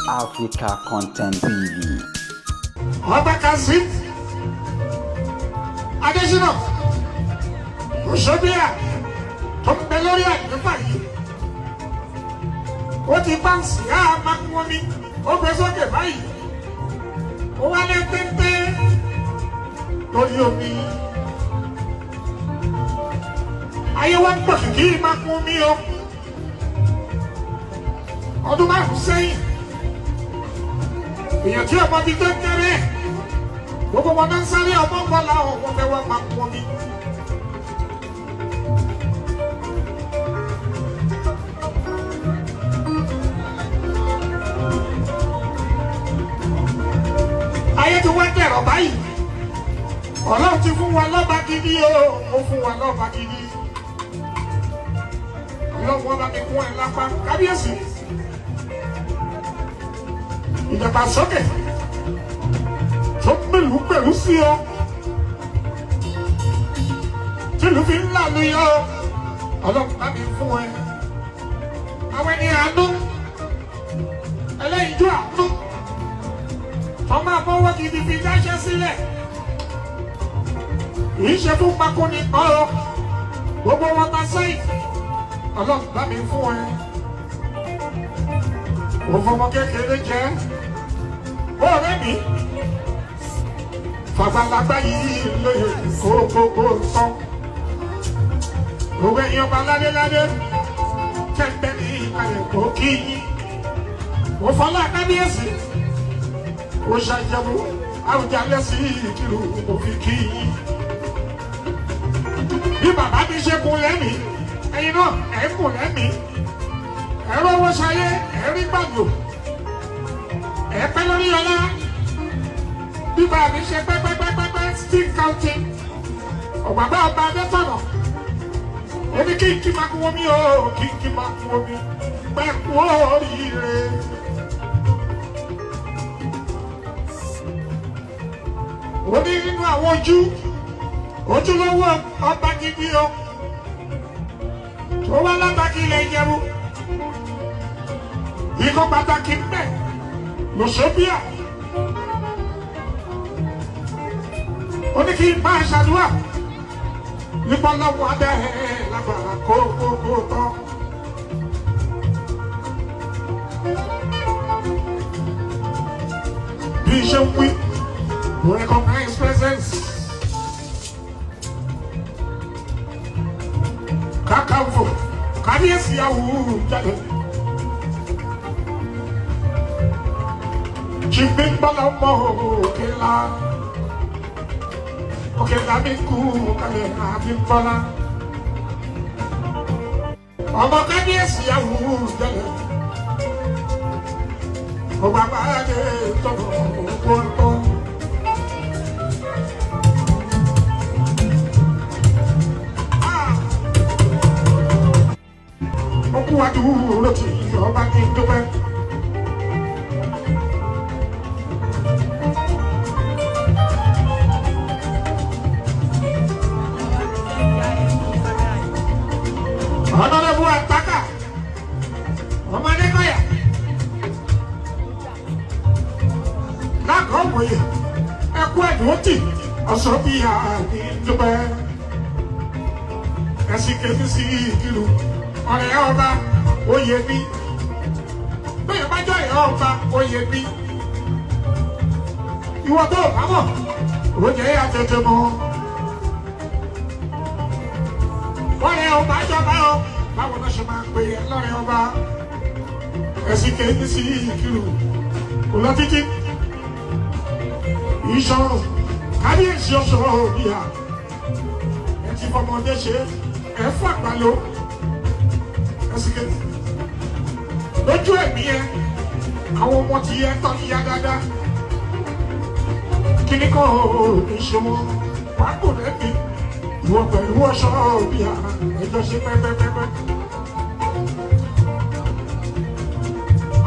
Africa Content TV. Ọba Kazeem Adésínà Òṣòbíà tó ń bẹ lórí àgbẹ̀fà yìí, ó ti bá ń sì á máa ń wọ́n mi, ó gbé sókè báyìí, ó wálé téńté lórí omi. Ayé wa ń pọ̀ kìkì máa kún mi o. Ọdún 5 sẹ́yìn, èèyàn tí ọmọ ti tó kéré, gbogbo wọn náà ń sáré ọmọ ń bọ̀ láwọn wọn fẹ́ wá máa kún mi. Ayé ti wá dẹ̀rọ̀ báyìí, Ọlọ́run ti fún wa lọ́ba gidi o, ó fún wa lọ́ba gidi. Ọlọ́run wọn bá mi kún ẹ lápá, kábíyèsí. Ìdàgbàsókè tó mélòó pẹ̀lú sí ọ, tìlú fi ń làlùyọ, Ọlọ́run bá mi fún ẹ. Àwọn ẹni àánú, ẹlẹ́yinjú àánú, wọ́n máa fọwọ́ gidi fi dáṣẹ́ sílẹ̀. Kì í ṣe fún pakúni kan o, gbogbo wọn ta sẹ́yìn, Ọlọ́run bá mi fún ẹ. Mo fọmọ kékeré jẹ́, ọ̀rẹ́ mi, fàgbàlagbà yìí lóye kókókó tán. Gbogbo ẹ̀yin ọba ládéládé, kẹ́ńtẹ́ ní ìkàlẹ̀ kó kí yín. Mo fọlá kábíyèsí, ó ṣàjẹmú Àwùjalẹ̀ sí ìkìlù mo fi kí yín. Bí bàbá mi ṣe kun lẹ́mìí, ẹ̀yin náà ẹ̀ kùn lẹ́mìí. Ẹ̀ rówó ṣayé, ẹ̀ rí gbàgbọ́, ẹ̀ pẹ́ lórí ọlá. Bí bàbá mi ṣe pẹ́pẹ́pẹ́pẹ́, still counting. Ọ̀gbàgbà ọba Adétọ̀nà, ó ní kí n kí máa kú omi o, kí n kí máa kú omi, pẹ́ kú oríire. Ó ní nínú àwọn ojú ojúlówó ọba gidi o tó wá látàkì ilẹ̀ Ìjẹ̀bú, ikọ̀ pàtàkì ń bẹ lọ́sọ̀bíà. Ó ní kí n máa ṣàdúrà nípa lọ́wọ́ abẹ́ lágbára kókókó tán. Bí ṣe ń wí, recognize presence. Kakanfò, kábíyèsí Àwùjalẹ̀. Jìgbìngbọ́lá ọmọ òkèlà. Òkèlà mi kú kalẹ̀ Abímbọ́lá. Ọmọ kábíyèsí Àwùjalẹ̀. Ọba bá dé tọmọ òkú ọtọ. Okú adúró tí ọba kí n dúpẹ́. Ọ̀nàdẹ́bù Àtàkà, ọmọ Adékọ̀yà, lákọ̀ọ́wòye, ẹkú ẹ̀dùn tì, ọ̀sán bí àní dúpẹ́. Ẹ̀sìn kejì sí ìkìlù, ọ̀rẹ́ ọba, oyè mi. Bẹ́ẹ̀ bá jọ ìyá ọba, oyè mi. Ìwọ tó o bá mọ̀, ó jẹ́ àtẹ̀tẹ̀ mọ́. Lọ́rẹ́ ọba jọba o, báwo ló ṣe máa ń pè é lọ́rẹ́ ọba? Ẹ̀sìn kejì sí ìkìlù, kò lọ títí. Ìṣòro, kábíyèsí ọ̀ṣọ́ òbíà. Ẹ ti fọmọdé ṣe, ẹ fún àgbàló. Ẹ̀sìn kejì. Lójú ẹ̀mí ẹ, àwọn ọmọ ti yẹ tọ́ yíya dáadáa. Kíní kan ò ní ṣe wọn, wàá kò lẹ́bi. Ìwọ pẹ̀lú ọ̀ṣọ́ òbíà, ẹjọ́ ṣe pẹ́pẹ́pẹ́pẹ́.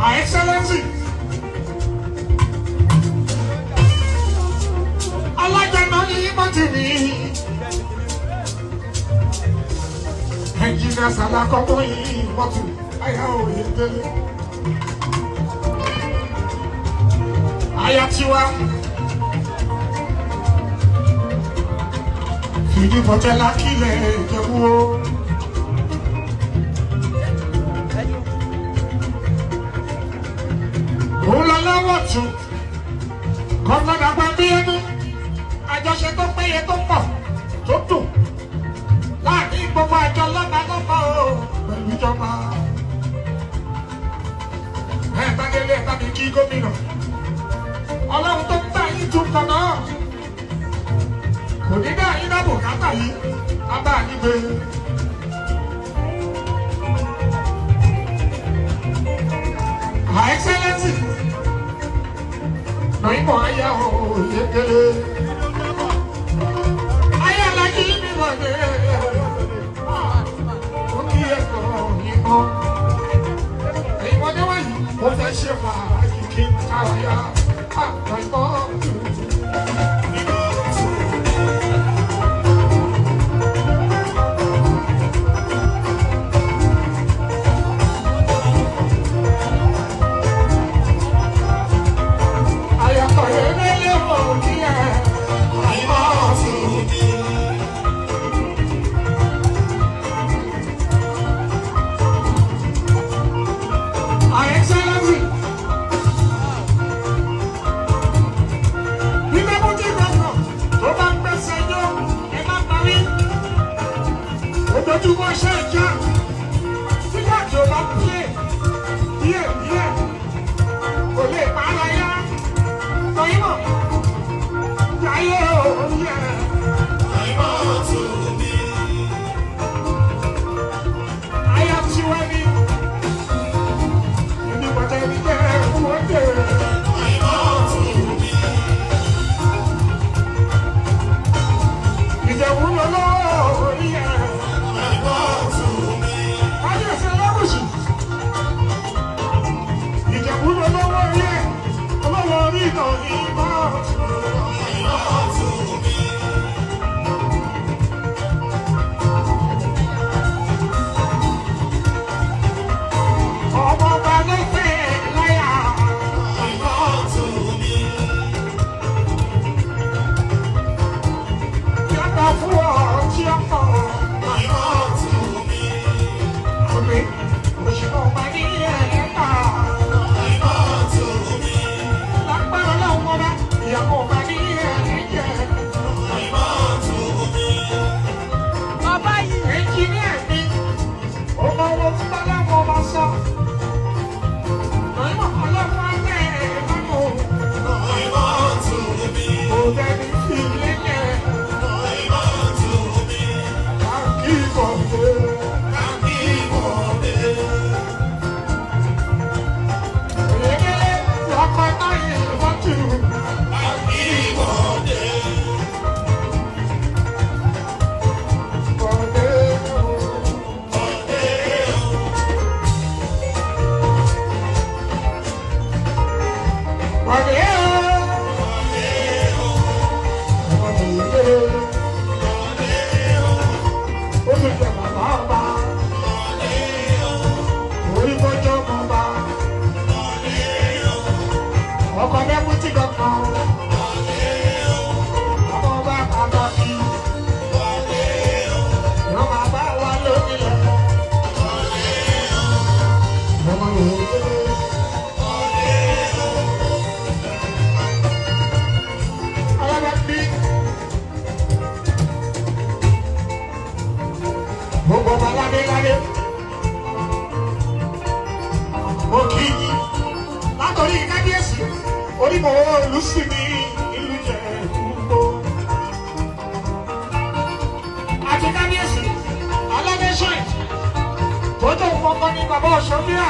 Her Excellency. Alájọ̀nà ní mọ́tì mi. Ẹnjìnà Sàlákọ́kọ́ yìí mọ́tò, àyà òye délé. Aya tiwa. Fìdí bọ̀tẹ́lá kílẹ̀ Ìjẹ̀bú o. Òun lọ lọ́wọ́ tún. Gómìnà Dàpọ̀ Abíọ́dún. Àjọṣe tó péye tó pọ̀ tó dùn. Láàrin gbogbo àjọ lọ́balọ́ba o pẹ̀lú ìjọba. Ẹ bá délé ẹ bá mi kí gómìnà. Ọlọ́run tó ń bá yín tún kan náà. Kò ní dá yín dábò kátà yìí, á bá yín gbé. Her Excellency, Nàìmọ̀ ayá Oyèdélé. Ayé alájí mi wọlé. Ó kí ẹ̀kọ́ yìí mọ́. Ẹ̀yin wọlé wọ̀nyí, mo fẹ́ ṣe fàájì kí n káyà. Nàìmọ̀ Ayọ̀kọ̀rẹ́ mọ̀ kí ẹ̀. Nàìmọ̀ tù. Her Excellency. Bí Deputy Governor tó bá ń gbèsè yó, ẹ má parí. Ojoojúmọ́ iṣẹ́ ìjà. Sígbà tí o bá pè díẹ̀ díẹ̀, kò lè pa ara yá. Tọ́yìnbó, yáyé òun yẹ. Ayé tiwa ni. Ibi bàtà ẹni jẹ́ wọ́n jẹ́. Ìjẹ̀bú lọ lórí ẹ̀. Kábíyèsí Ẹlẹ́gùṣì. Ìjẹ̀bú lọ lọ́wọ́ orí ẹ̀. Olówó orí ìtàn ìbọn. Ọmọ ọba ló fẹ́ láyà. Yàtọ̀ fún ọ tí ó pọ̀. Òbí òṣèlú ọba ní ẹ̀ẹ́ta. Lágbára ọlọ́run ọba, ìyàwó ọba ní ẹ̀ẹ́jẹ̀. Ọba yìí. Ẹnjiníà mi, ó mọ owó tí Bọ́láwọ́ ọba sọ. Nàìmọ̀ ọlọ́run á tẹ̀ ẹ́ lọ́nà. Kò dẹni fi lélẹ̀. Báńkì ìbọ̀dé. Òyedele lọ́kọ̀ táyé ìbọ̀tù. Bọ̀dé o. Bọ̀dé o. Bọ̀dé. Ó ti jẹ bàbá ọba. Orí bọ́jọ́ mọ́ bá. Ọkọ̀ dẹ́kun tí kankan. Ọmọ ọba pàtàkì. Wọ́n máa bá wa lónílẹ̀. Ọmọ Yorùbá. Alábàbí. Gbogbo ọba ládéládé. Mo kì í yín. Látọ̀rí kábíyèsí, onímọ̀ olùsìnmi ìlú Ìjẹ̀bú-Igbó. Àti kábíyèsí, aládéṣọ́ì, tó tó ń kọ́kọ́ ní bàbá Ọ̀ṣọ́bíà.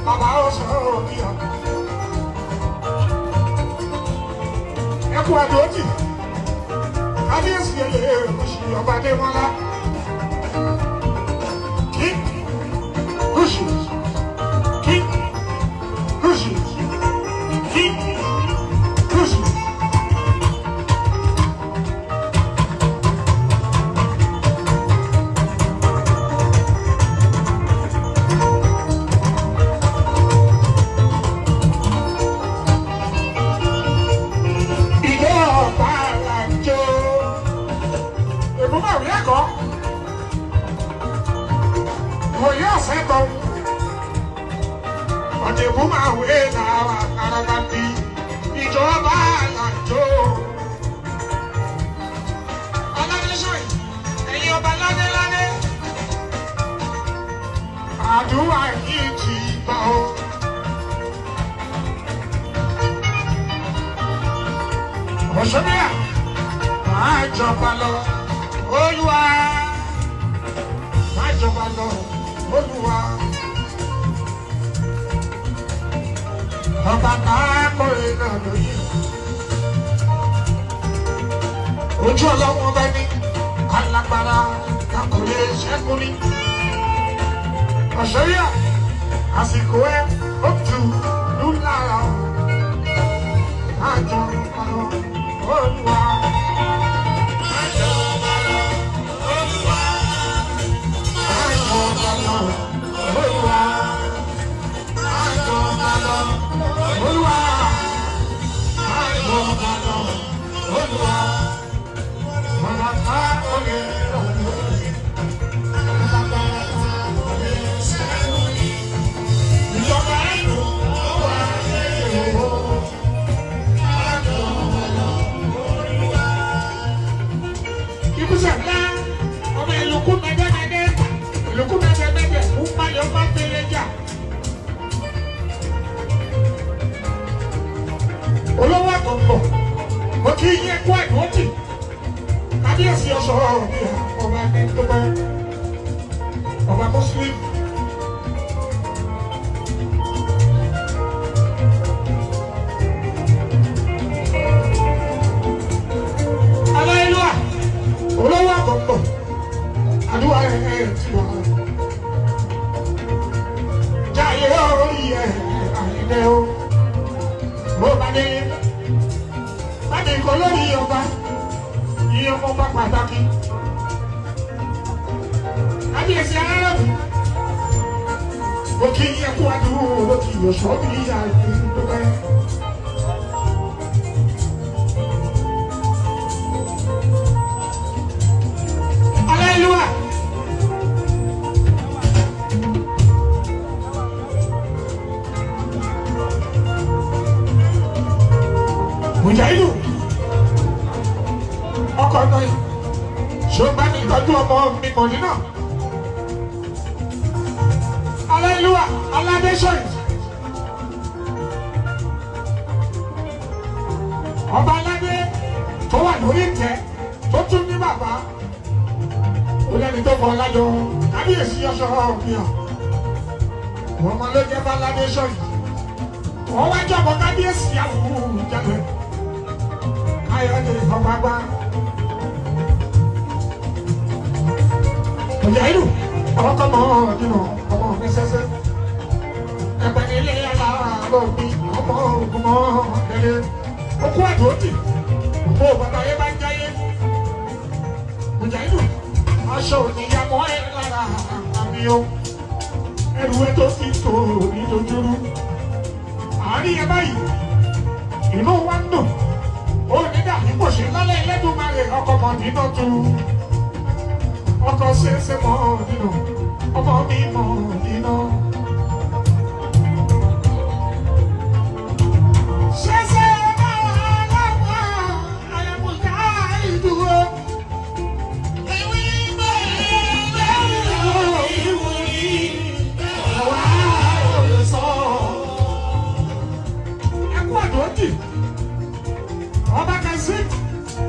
Bàbá Ọ̀ṣọ́bíà. Ẹ kú àdójì. Kábíyèsí Elégùṣì ọba Adémọ́lá. Kí Gúúsù. Kí Gúúsù. Kí Gúúsù. Ọ̀dẹ̀kú máa wé làwọn araba bí ìjọba àlàjò. Aládéṣọ́ yìí, ẹ̀yin ọba ládéládé. Àdúrà yìí ti gbà ó. Ọ̀ṣọ́bíà, máa jọba lọ, Olúwa. Máa jọba lọ, Olúwa. Ọba káàkiri náà lóye. Ojú ọlọ́wọ́n bá ní alágbára kakòlè ṣẹ́kù ní. Ọ̀ṣọ́yà àsìkò ẹ ó tù ú lára o. Àjọ ọ̀rọ̀ Olúwa. Àjọ ọ̀rọ̀ Olúwa. Àjọ ọ̀rọ̀ Olúwa. Àjọ ọ̀rọ̀ Olúwa. Àjọ ọ̀rọ̀ Olúwa. Bàbá káàkiri náà lóye. Alágbára kakòlè ṣẹ́kù ní. Ìjọba ẹ̀dùn ó wà lẹ́yìn o. Ibùsọ̀ ńlá ọmọ ìlúkú mẹ́dẹ́mẹ́dẹ́ ìlúkú mẹ́dẹ́mẹ́dẹ́ ń payọ̀ bá fẹ́lẹ́ jà. Olówó àkọ́kọ́ mo kí yín kú ẹ̀dùn kábíyèsí ọ̀ṣọ́ mi ọba ẹni tó bẹ́ ọba Muslim. Aláìlúwà olówó àkọ́kọ́ àdúrà ẹ̀ ti wà. Jáyé orí ẹ̀ àyẹ̀dẹ́ o. Bó bá dé, bá mi kọ́ lórí ọba, iye ọmọ bá pàtàkì. Kábíyèsí aráàlú. Mo kí yín kú àdúró kí yọ̀ṣọ́ mi yá ìlú tó bẹ́ẹ̀. Aláìlúwà. Mùjáìlú ọkọ̀ náà ṣó bá mi tọ́jú ọmọ mi mọ̀ nínà. Aláìlúwà aládéṣọ́yìn. Ọba aládé tó wà lórí ìtẹ́ tó tún ní bàbá. Ó lẹ́ni tó fọ lájọ kábíyèsí ọṣọ mi hàn. Ọmọ ló jẹ́ bá aládéṣọ́yìn. Wọ́n wá jọ̀bọ̀ kábíyèsí àwùjọ Káyọ̀dé ọ̀gbàgbà. Ọ̀yà ìlú ọkọ̀ mọ́ nínú ọmọ mi sẹ́sẹ́. Ẹ̀pẹ̀ nílé aláàárọ̀ mi ọmọ ogun mọ́ lẹ́lẹ́. Okú àdóòtì òpó bàbá yẹn bá ń jáyé. Ọ̀yà ìlú aṣọ òníyàmọ́ ẹ̀ lára àmì o. Ẹrù ẹ tó ti tò ní dojúrú. Àárín ẹ báyìí, inú wa ń dùn. Ó ní dàbí kò ṣe lálẹ́ Ẹlẹ́dùmarè ọkọ̀ mọ̀ nínú tu. Ọkọ̀ ṣeéṣe mọ̀ nínú, ọmọ mi mọ̀ nínú. Ṣeéṣe báwa láwọn àyàmùjá ìdúró. Ewì bẹ́ẹ̀ ìwúrí àwa ò lè sọ. Ẹ kú àdójì. Ọba Kazeem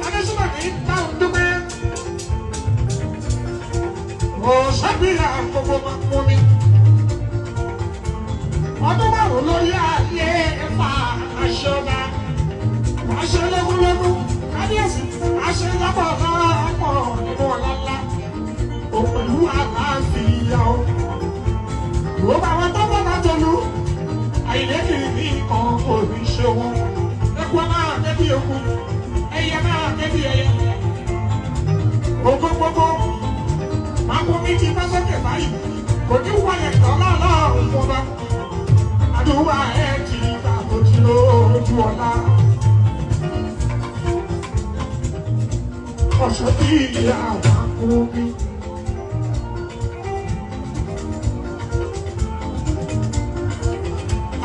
Adésínà ní báwọn dúpẹ́. Òṣèbíyà gbogbo máa mú mi. Ọdún márùn-ún lórí ayé ẹ̀fà aṣọba. Aṣọ lógúnlógún, kábíyèsí, aṣọ lápọ̀ ọ̀pọ̀ nínú ọ̀la ńlá. Òpèlú àlàáfíà o. Gbogbo àwọn tó bọ̀ bá tolú. Àyìnlẹ́ kiri ní nǹkan kò ní ṣe wọn. Eku máa kẹ́bí eku, ẹyẹ máa kẹ́bí ẹyẹ. Ògo gbogbo, máa kó mi ti bá sókè báyìí. Kò ní wọlé tán lọ́lọ́run fún wa. Àdúrà ẹ̀ ti gbà bójú lójú ọ̀la. Ọ̀ṣọ́ bí ìyá wa kú mi.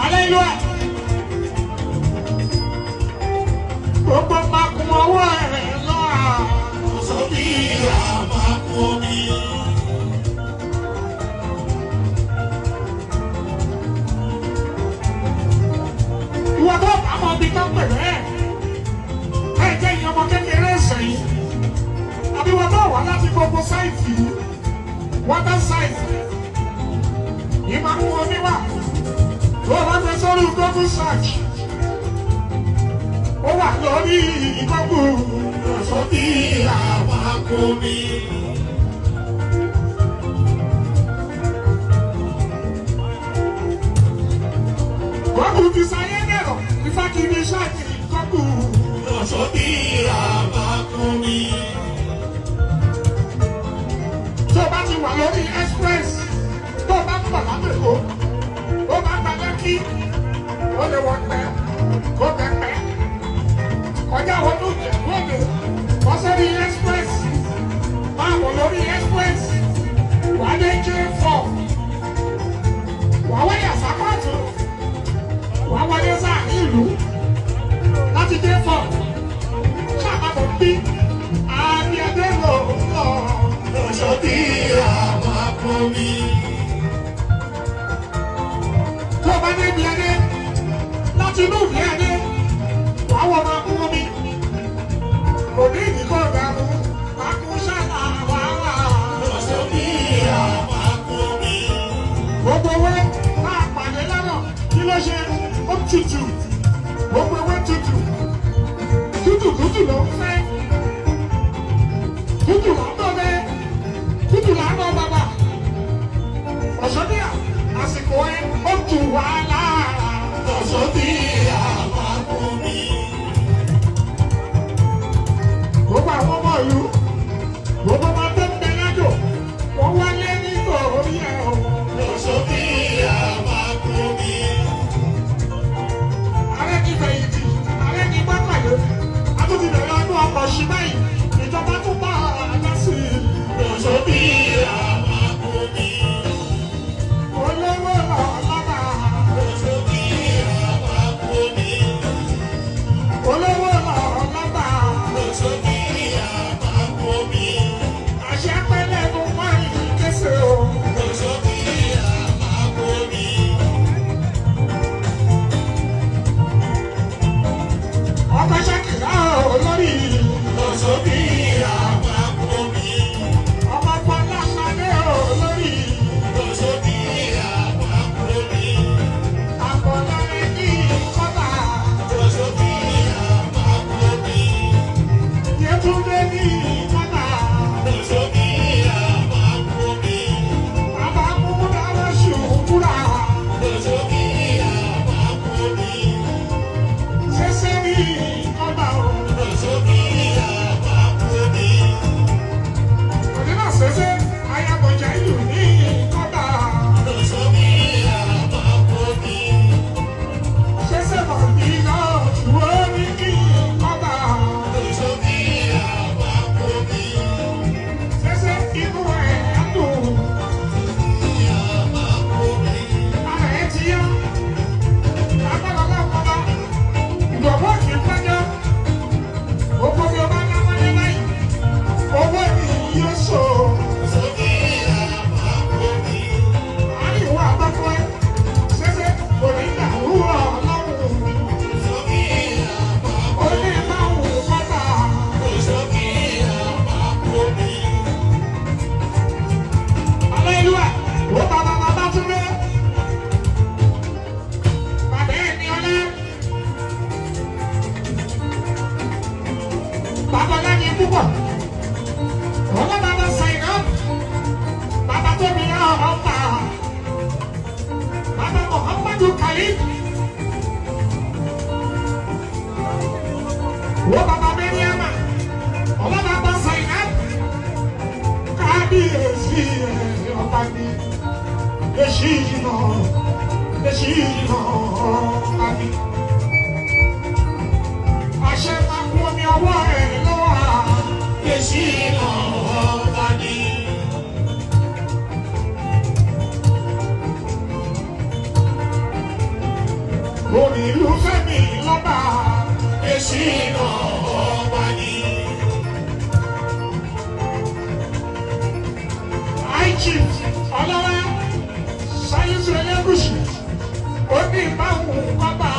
Aláìlúwà. Gbogbo máa kun ọwọ́ ẹ̀ lọ́wọ́. Ọ̀ṣọ́bíyà máa kún omi. Ìwọ tó bá mọ ibi tó ń pè bẹ́ẹ̀. Ẹ jẹ́ ìyẹn ọmọ kékeré sẹ́yìn. Àbí wọn náà wá láti gbogbo sáìtì yìí. Water site. Yìí máa ń wọ omi wà. Tó o bá gbé sórí Google search. Ó wà lórí Google. Ọ̀ṣọ́bíyà máa kún omi. Google ti sáyé dẹ̀rọ̀. Ifá kiri ṣáàtì Google. Ọ̀ṣọ́bíyà máa kún omi. Tó o bá ti wà lórí express, tó o bá ń bọ̀ lábẹ́kọ̀, ó bá gba Lẹ́kí, ó lè wọ pẹ́, kó pẹ́pẹ́. Kọjá wọnú Ìjẹ̀bú Òde, bọ́ sórí express, máa wọ̀ lórí express, wà á dé J4, wà á wáyà sápàtù, wà á wọlé sáàrin ìlú láti J4, ṣàpapọ̀ bí Abíadé lò ń lọ. Ọ̀ṣọ́bíyà máa kún omi. Tó o bá débi ẹdẹ láti inú ìlú ẹdẹ wàá wọ máa kún omi kò ní ìdíkọ̀ ìdààmú máa kún ṣáà wàhálà. Ọ̀ṣọ́bíyà máa kún omi. Gbogbo ewé máa pàdé lọ́nà kí ló ṣe ó tutù, gbogbo ewé tutù tútù tútù ló ń fẹ́, tútù là ń bọ̀ bẹ́ẹ̀, tútù là ń bọ̀ bàbà. Ọ̀ṣọ́bíyà àsìkò ẹ ó tù wá lára. Ọ̀ṣọ́bíyà máa kún omi. Gbogbo àwọn ọmọ ìlú, gbogbo ọmọ tó ń bẹ lájò, wọ́n wálé nítorí ẹ̀ o. Ọ̀ṣọ́bíyà máa kún omi. Ààrẹ ti fẹ̀yìntì, ààrẹ ti gbọ́kànlé, a tún ti bẹ̀rẹ̀ ọdún ọkọ̀ sí báyìí, ìjọba tún bá a dá sí i. Ọ̀ṣọ́bíyà máa kún omi. Olówó lọ́ba, Ọ̀ṣọ́bíyà máa kún omi. olówó lọ́ba, Ọ̀ṣọ́bíyà máa kún omi. àṣẹ pẹ́lẹ́ mú wáyé kése o. Ọ̀ṣọ́bíyà máa kún omi. Ọkọ̀ ṣàkìlá olórí, Ọ̀ṣọ́bíyà máa kún omi. ọmọ Bọ́lá Ṣadé olórí, Ọ̀ṣọ́bíyà máa kún omi. àbọ̀lá rẹ̀ ní kọ́bà, Ọ̀ṣọ́bíyà máa kún omi. Yétúndé ní kọ́bà. Ọ̀ṣọ́bíyà máa kún omi. Bàbá Múmúdá lọ́sù wúrà, Ọ̀ṣọ́bíyà máa kún omi. ṣẹṣẹ ní kọ́bà o. Ọ̀ṣọ́bíyà máa kún omi. Òní náà ṣẹṣẹ, ayabọ̀jà ìlú ní kọ́bà. Ọ̀ṣọ́bíyà máa kún omi. Ṣẹṣẹ bọ̀dí náà tùwọ́ ní kí kọ́bà. Ọ̀ṣọ́bíyà máa kún omi. Ṣẹṣẹ inú ẹ̀ á dùn, Ọ̀ṣọ́bíyà máa kún omi. ara ẹ̀ ti yá. Agbára ọlọ́pàá bá ìgbọ̀wọ́ kì í pẹ́jọ́. Gbogbo bí o bá dá wọlé báyìí, owó ni yóò sọ. Ọ̀ṣọ́bíyà máa kún omi. Àríwá àbáfọ́ ẹ, ṣẹṣẹ kò ní dàrú ọlọ́run. Ọ̀ṣọ́bíyà máa Ó ní máa wù kọ́bà. Ọ̀ṣọ́bíyà máa kún omi. Aláìlúwà, ó bàbá bàbá Túndé. Bàbá ẹ̀ ní ọlá. Bàbá ọlá ní púpọ̀. Ọlá bàbá Ṣàìná. Bàbá tóbi náà ọ̀pá. Bàbá Muhammadu Khalid. Ó bàbá Mẹ́ríàmà. Ọlá bàbá Ṣàìná. Kábíyèsí ẹ̀ ọba ní. Èṣí ìnà, èṣí ìnà ọba ní. Àṣẹ máa kún omi ọwọ́ ẹ̀ lọ́wọ́. Èṣí náà ọba ní. Ìlú Fẹ́mi lọ́ba. Èṣìnà ọba ni. High Chief Ọlọ́wẹ́ Sáyẹ́nsì Ẹlẹ́gùsì. Ó ní ìbáwùn kọ́ba